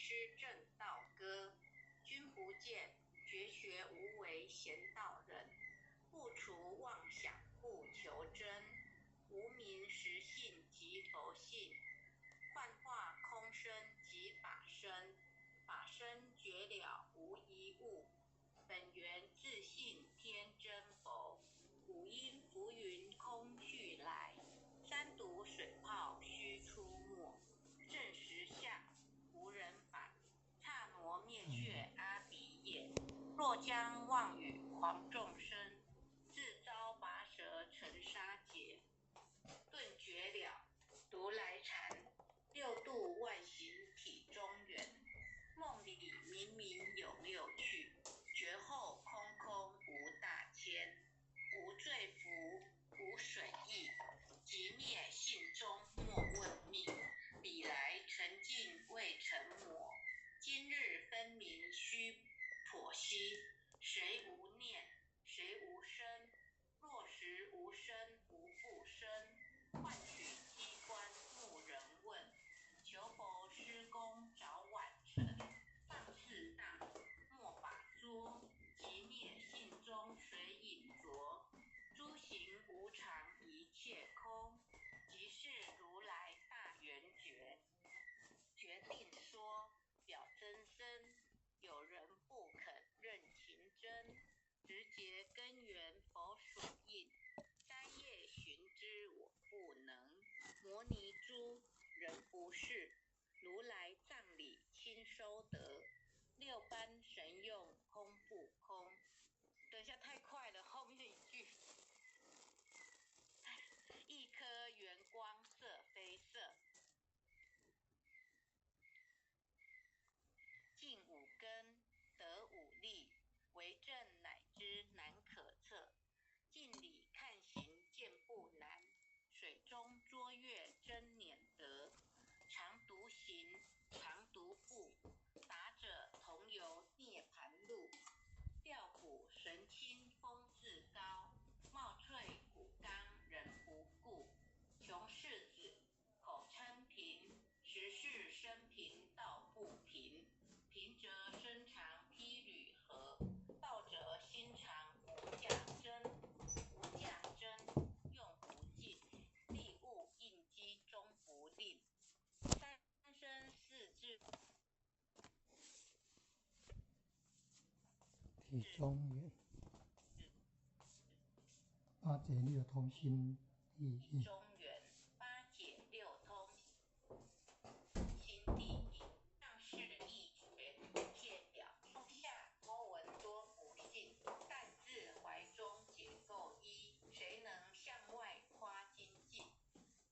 师证道歌。君不见，绝学无为闲道人，不除妄想不求真，无明实性即佛性，幻化空身即法身，法身觉了无一物，本源自性天真佛。五阴浮云空去来，三毒水泡须出没，证实相无人返，刹那灭却阿鼻业。若将妄语诳众生，自遭拔舌成沙劫。顿觉了，独来禅，六度万行体中圆。梦里明明有六趣，觉后空空无大千。无罪福，无损益，寂灭性中莫问觅。彼来尘境未曾抹，今日分明须剖析。谁无念？谁无生？若实无生无不生，幻取机关慕人问。求佛施功早晚成，放肆大，莫把捉。寂灭性中随影着，诸行无常一切空，即是如来大圆觉。决定说表真身，有人不肯认情真，直结根源佛所应，三业寻之我不能。摩尼珠人不识，如来藏里亲收得。六般神用空不空？等一下太快了，后面一句。一颗圆光色非色，尽五根得五力，为证乃知难可测。镜里看形见不难，水中捉月真免得。常独行，常独步，达者同游涅盘路。吊古神清风自高，貌萃骨刚人不顾。穷世子口称贫，实是身贫道不贫。贫则身长披履合，道则心常无价真。无价真用不尽，利物应机终不吝。三生四智体中圆，八解六通心地印。中圆，八解六通心地印，上士一觉切表，中下多闻多不信，但自怀中解构一，谁能向外夸精进？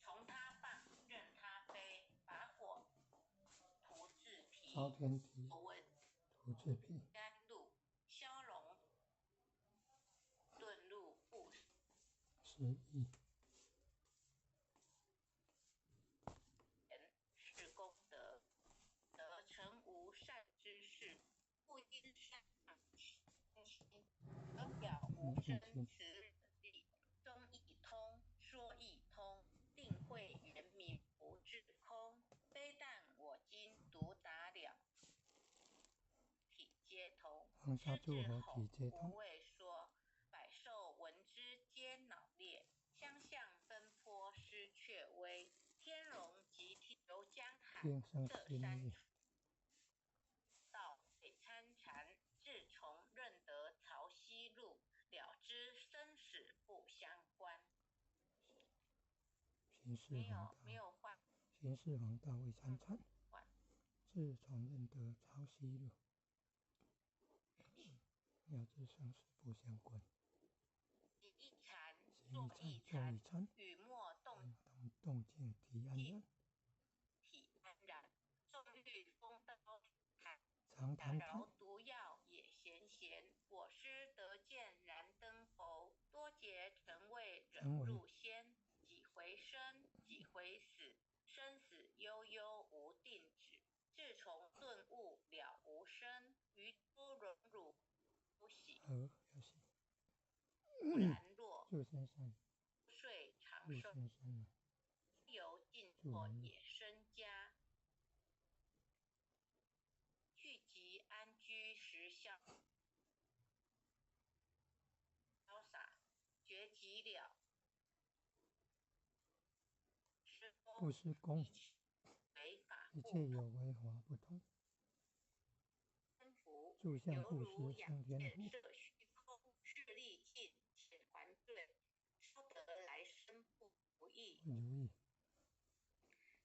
从他放，任他飞，把火涂自皮。烧天体，闻涂自皮。甘露，消融顿入不十亿。是功德，得成无善之事，不因善而了无生此理，中一通，说一通，定慧圆明不至空。非但我今独达了，体皆通。恒沙狮诸佛子吼，体皆通。无畏说，百兽闻之皆脑裂，相向奔波失却威。天龙及天游江海，天生这山心力。道北参禅，自从认得曹溪路，了知生死不相关。行事没黄有，没道，有换行事黄道为参禅，换。自从认得曹溪路，了知生死不相关。行一禅，行一坐一禅，坐禅，一禅，语默动动静体安然。体安然。纵欲风刀砍，常谈谈。饶毒药也闲闲。我师得见燃灯佛，多劫曾未忍成为入仙。几回生，几回死，生死悠悠无定止。自从顿悟了无生，于诸荣辱不喜。和要喜。然若祝先生，睡长祝寿，先生啊，游尽祝人或野生家。潇洒，觉寂了不是空，一一切有为法不同。住相布施生天福。不如意。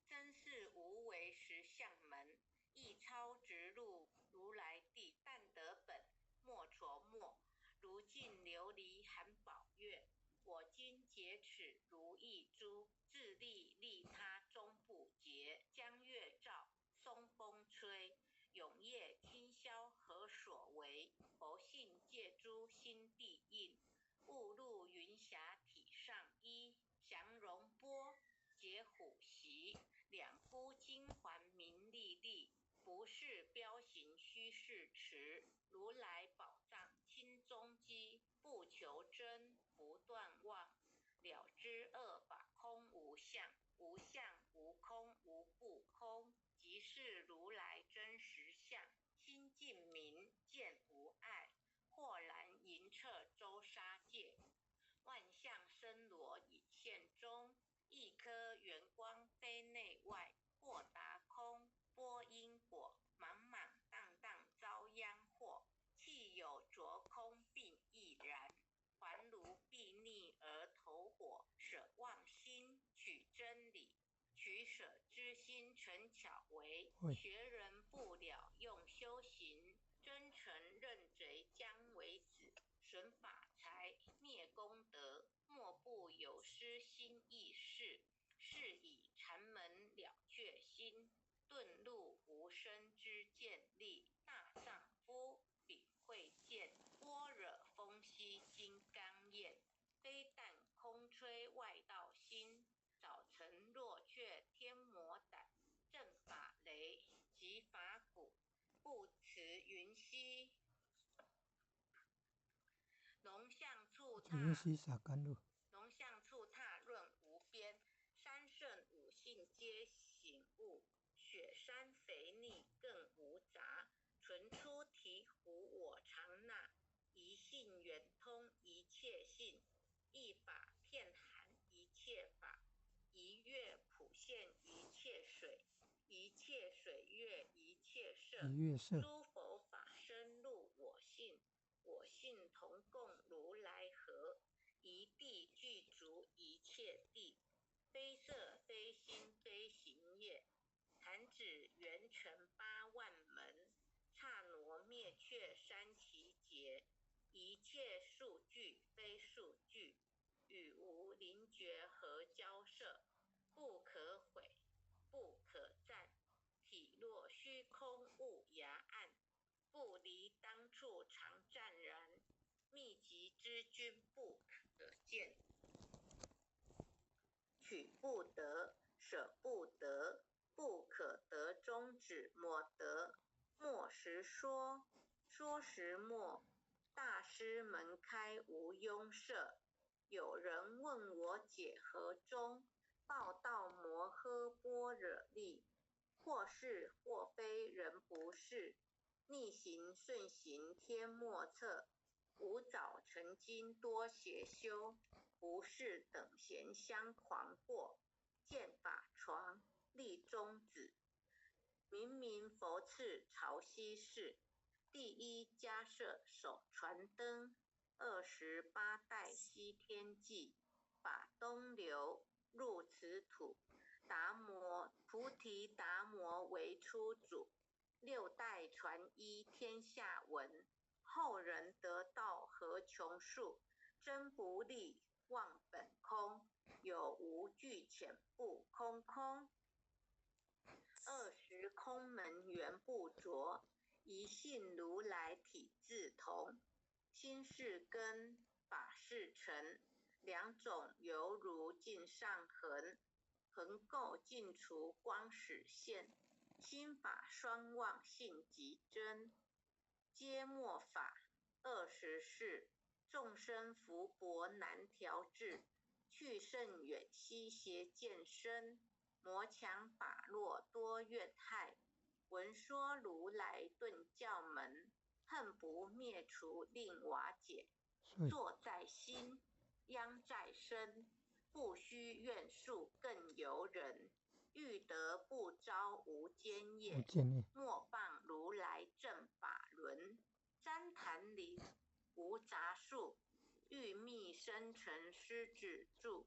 真是无为实相门，一超直入如来地，但得本，莫琢磨。如镜琉璃含宝月，我今解此如意珠，自利利他终不竭。江月照，松风吹，永夜清宵何所为？佛性借诸心地印，误入云霞体上衣，降荣波，解虎席，两孤金环明丽丽，不是标行须是持，如来宝藏清宗基，不求真，不断妄，了知恶法空无相，无相无空无不空，即是如来真实相。心净明见无碍，豁然莹彻周沙界，万象森罗隐现中，一颗圆光非内外，豁达空拨因果，莽莽荡荡遭殃祸，气有着空并亦然，还如睥睨而投火，舍妄心取真理，取舍之心成巧为，学人不了用修行，真诚认贼将为子，损法财灭功德，莫不有失心意识。是以禅门了却心，顿入无生之见力。大丈夫秉慧见，般若风息金刚焰，非但空吹外道心。早晨若却天魔胆，正法雷及法鼓，不辞云溪。龙象处云溪洒甘露。龙象处踏润无边，三圣五性皆醒悟，雪山肥腻更无杂，纯出醍醐我常纳，一性圆通一切性，一法遍含一切法，一月普现一切水，一切水月一切色，一月色。诸佛法深入我性，我性同共如来合，一地具足一切地，非色非心非行业，弹指圆成8万门，刹那灭却三期劫，一切数据非数据，与无灵觉何交涉？不可毁，不可占，体若虚空无涯岸，不离当处常湛然，密集之君不可见，取不得，舍不得，不可得中止莫得。莫实说，说时莫。大师门开无庸舍。有人问我解何中？报道摩诃般若力，或是或非人不是，逆行顺行天莫测。吾早曾经多邪修，不是等闲相狂惑。见法床立宗子，明明佛赐潮汐世，第一迦叶手传灯，28代西天际，法东流入此土，达摩菩提达摩为初祖，6代传一天下闻，后人得道何穷数？真不立忘本空，有无俱浅不空空。20空门缘不着，一性如来体自同。心是根，法是尘，两种犹如镜上痕，横垢尽除光始现。心法双忘性即真，皆末法24，众生福薄难调治，去甚远悉邪见身，魔强法弱多怨害。闻说如来顿教门，恨不灭除令瓦解。作在心，殃在身，不须怨恕更由人。欲得不招无间业，莫谤如来正法轮。旃檀林无杂树，欲觅生成狮子住。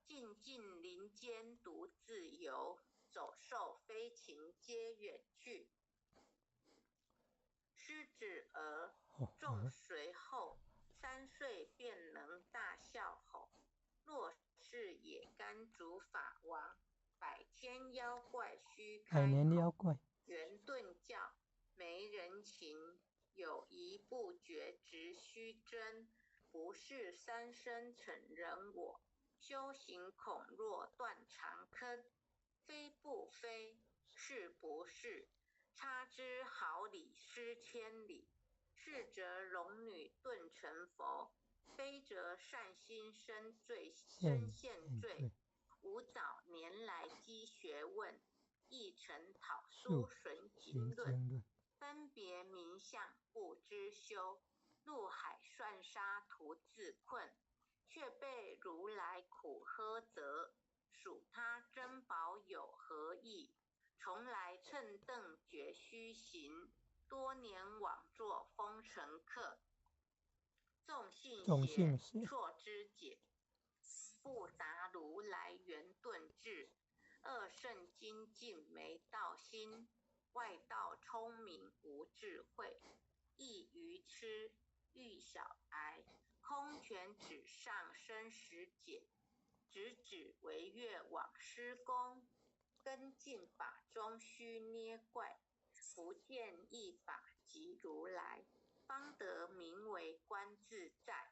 静静林间独自游，走兽飞禽皆远去。狮子儿，众随后，3岁便能大笑吼。若是野干主法王，百千妖怪须开口。圆顿教没人情，有疑不决直须真。不是三生成人我，修行恐若断肠坑。非不非，是不是？差之毫厘，失千里。是则龙女顿成佛，非则善心生罪生现罪。吾早年来积学问，亦曾讨书损经论，分别名相不知修，入海算沙徒自困，却被如来苦呵责，数他珍宝有何益？从来蹭蹬绝虚行，多年枉作风尘客。众信邪，错知解。不达如来圆顿智，二圣精进没道心，外道聪明无智慧，亦愚痴欲小癌，空拳指上生死解，直指为月往施功，根进法中须捏怪，不见一法即如来，方得名为观自在。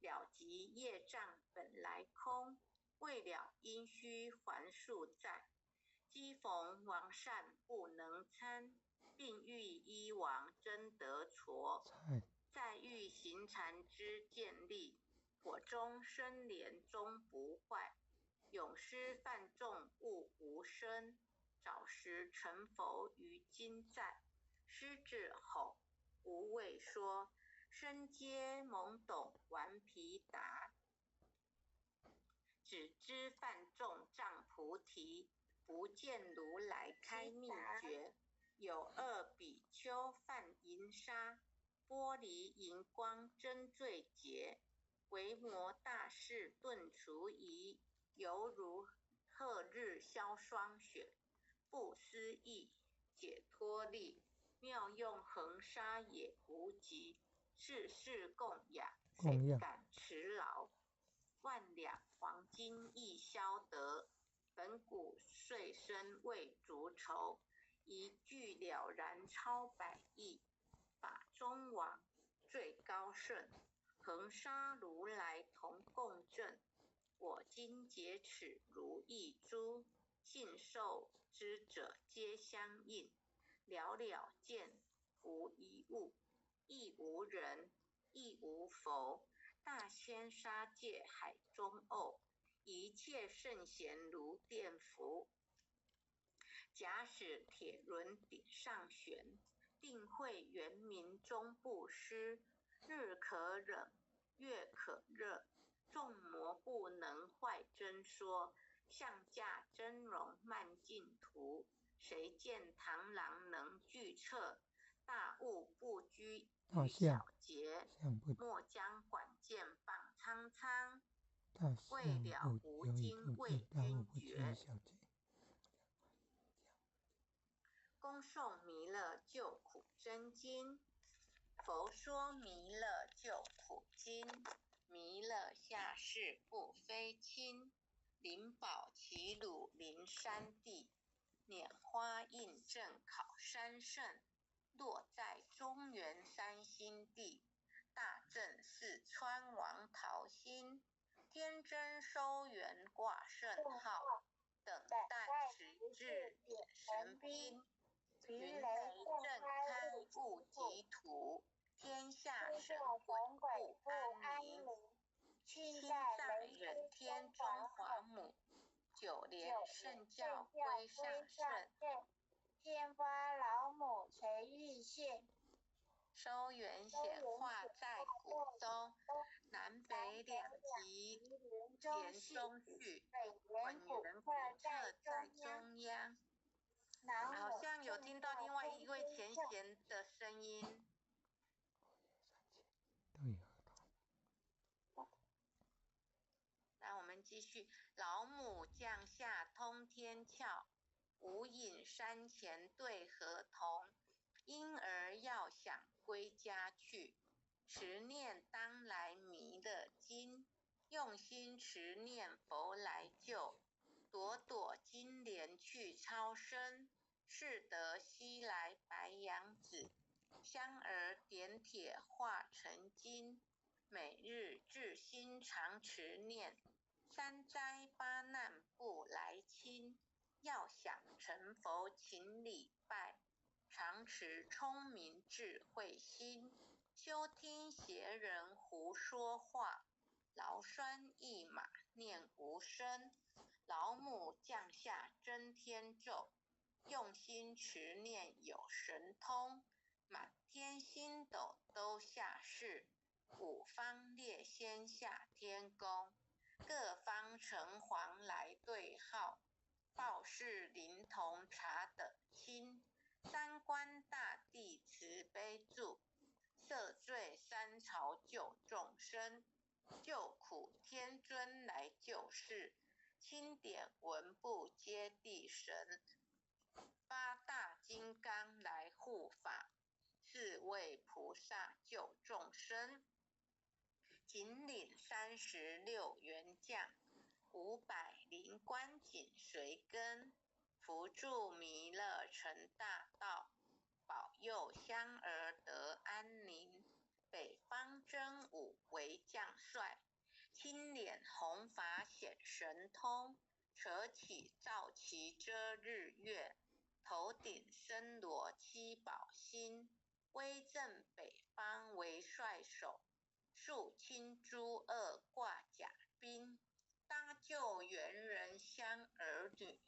了即业障本来空，未了因须还宿债。机逢王善不能参，并欲依王争得矬。再欲行禅之建立，火中生莲终不坏。永师犯众悟无生，早时成佛于今在。狮子吼，无畏说。身皆懵懂顽皮达，只知犯众障菩提，不见如来开秘诀。有二比丘犯淫沙，玻璃荧光真罪劫。维摩大士顿除疑，犹如贺日消霜雪。不思议解脱力，妙用恒沙也无极。世世供养，谁敢辞劳？万两黄金亦消得，本骨碎身未足愁。一句了然超百亿，法中王最高圣，恒沙如来同共振。我今解此如意珠，信受之者皆相应。了了见无一物。亦无人，亦无佛。大千沙界海中沤，一切圣贤如电浮。假使铁轮顶上悬，定慧圆明终不失。日可冷，月可热，众魔不能坏真说。相驾真容慢净土，谁见螳螂能惧彻？大悟不拘于小节，莫将管剑放苍苍。未了无经为君绝。恭诵弥勒救苦真经，佛说弥勒救苦经，弥勒下世不非亲，灵宝齐鲁灵山地，拈花印证考三圣。落在中原三星地，大正四川王桃心，天真收元挂圣号，等待时至点神兵，云雷震开悟极土，天下神鬼不安宁。亲在人天中华母，九莲圣教归上圣。天花老母垂玉线，收圆显化在古中，南北两极连中续，本源古刹在中央。好像有听到另外一位前贤的声音。对。那我们继续，老母降下通天窍，无影山前对河童。婴儿要想归家去，持念当来弥勒经，用心持念佛来救，朵朵金莲去超生，是得西来白羊子，香儿点铁化成金，每日至心常持念，三灾八难不来侵，要想成佛勤礼拜。常持聪明智慧心，休听邪人胡说话。劳栓一马念无声，老母降下真天咒，用心持念有神通，满天星斗都下世，五方列仙下天宫，各方城隍来对号，报事灵童查得清。三官大帝慈悲助，赦罪三朝救众生，救苦天尊来救世，钦点文部揭谛神，八大金刚来护法，四位菩萨救众生，紧领36员将，500灵官紧随跟。扶助弥勒成大道，保佑香儿得安宁。北方真武为将帅，青脸红发显神通，扯起皂旗遮日月，头顶森罗七宝星，威震北方为帅首，肃清诸恶挂甲兵，搭救猿人香儿女。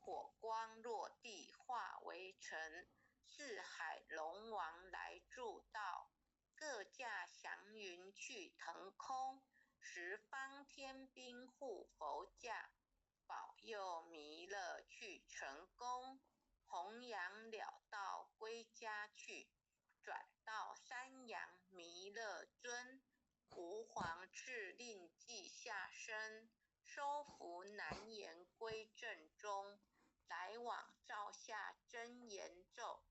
火光落地化为尘，四海龙王来助道，各驾祥云去腾空，十方天兵护佛驾，保佑弥勒去成功，弘扬了道归家去，转到三阳弥勒尊，吾皇敕令即下生，收服难言归正宗。来往照下真言咒，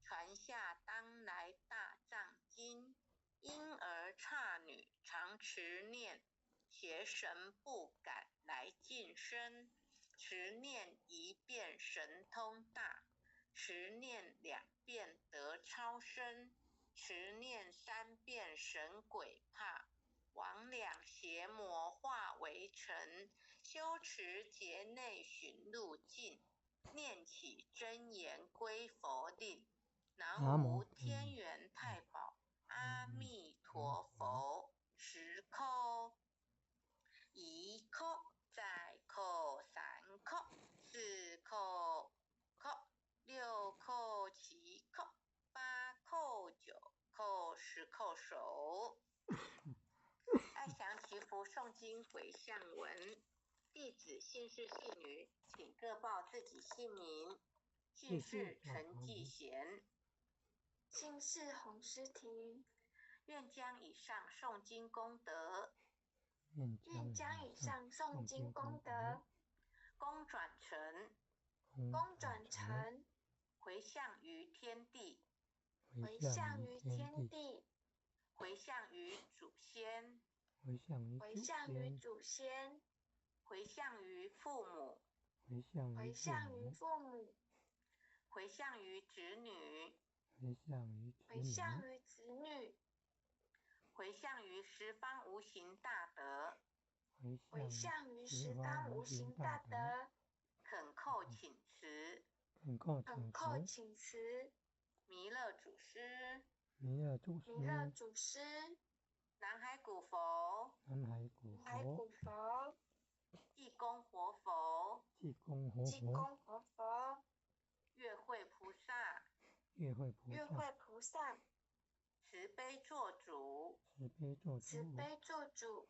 传下当来大藏经。婴儿刹女常持念，邪神不敢来近身。持念一遍神通大，持念两遍得超生，持念三遍神鬼怕。魍魉邪魔化为尘，修持劫内寻路径。念起真言归佛令，南无天元太保阿弥陀佛。十叩，一叩，再叩，三叩，四叩，叩，六叩，七叩，八叩，九叩，十叩首。爱详祈福诵经回向文。弟子姓氏姓女，请各报自己姓名。姓氏陈继贤，姓氏洪诗婷。愿将以上诵经功德，愿将以上诵经功德，功转成，功转成，回向于天地，回向于天地，回向于祖先，回向于祖先。回向于父母，回向于父母，回向于子女，回向于子女，回向于十方无形大德，回向于十方无形大德，恳叩请辞，恳叩请辞，弥勒祖师，弥勒祖弥勒祖师，南海古佛，南海古海古佛。济公活佛，济公活佛，济公活佛，月慧菩萨，月慧菩萨，慈悲作主，慈悲作慈主，悲作主，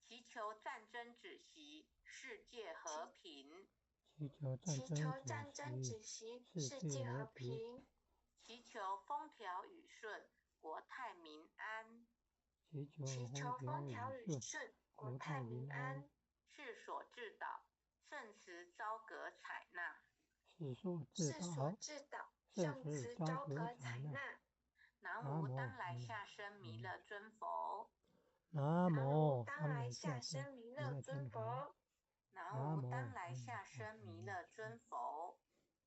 祈求战争止息，世界和平；祈求战祈求战争争止止息，息，世世界界和和平；平，祈求风调雨顺，国泰民安。祈求祈求风风调调雨顺，雨顺，国国泰泰民民安安。。世所至导，圣慈昭阁采纳。世所至世所导，至导，圣圣慈昭慈昭阁阁采纳。采纳。南南无当无当来下生弥来勒尊佛。南南无无当当来来下下生生弥弥勒勒尊尊佛。佛。南南无当无来当来下生下生弥勒弥勒尊尊佛。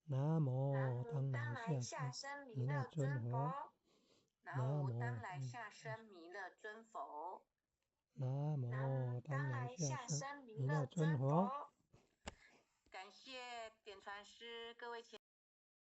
南南无无当来当来下下生生弥弥勒勒尊佛。尊佛。南南无当无来当下生弥勒尊佛。南南无无当当来来下生下生弥弥勒勒尊尊佛。佛。感谢点传师，各位前。